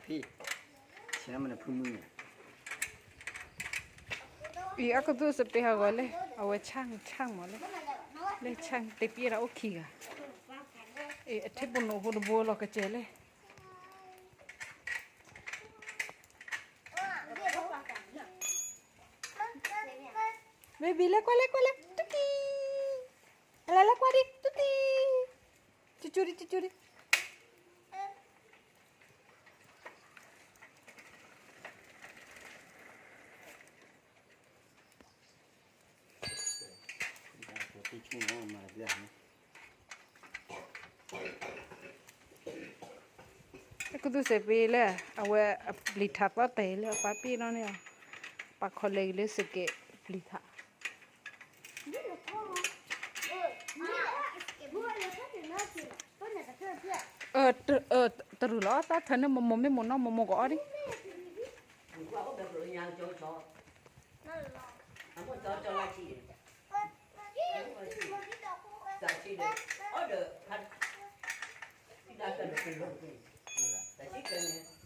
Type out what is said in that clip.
ဆဲးမနဖုမုၢ်န့ၣ် အံၤအကသူၣ်စပ့းဟးဂီၤလဲၣ်, အဝဲဆၣ်ဆၣ်မးလဲၣ်, လၢဆၣ်တပ့ၢ်ဒၣ်အိၣ်ခံဂၤ, အံၤအထံပနိးဖိတဘိလီၤကစဲးလဲၣ်. Baby လဲၤကွၢ်လဲၤကွၢ်လဲၤ တူၢ်တံၢ်, အလဲၤလဲၤကွၢ်ဒံး တူၢ်တံၢ်, ကၠူကၠူဒံး ကၠူကၠူဒံး. ကသူၣ်စဲးပ့လၢ အဝဲအပျံၤထးသီၣ်တဲာ်လၢအပၢ်ပ့ၢ်နီၣ်န့ၣ်, ပာ်ခီလဲက့ၤလၢစကဲးပျံၤထး, တရူးလီၤ တၢ်ထၢန့ၣ်မိၢ်မိၢ်မ့ၢ်မိၢ်နီၢ်မိၢ်မိၢ်ကအီၣ်ဒံး. အီၤဒီး တၢ်ဆံးကဲန့ၣ်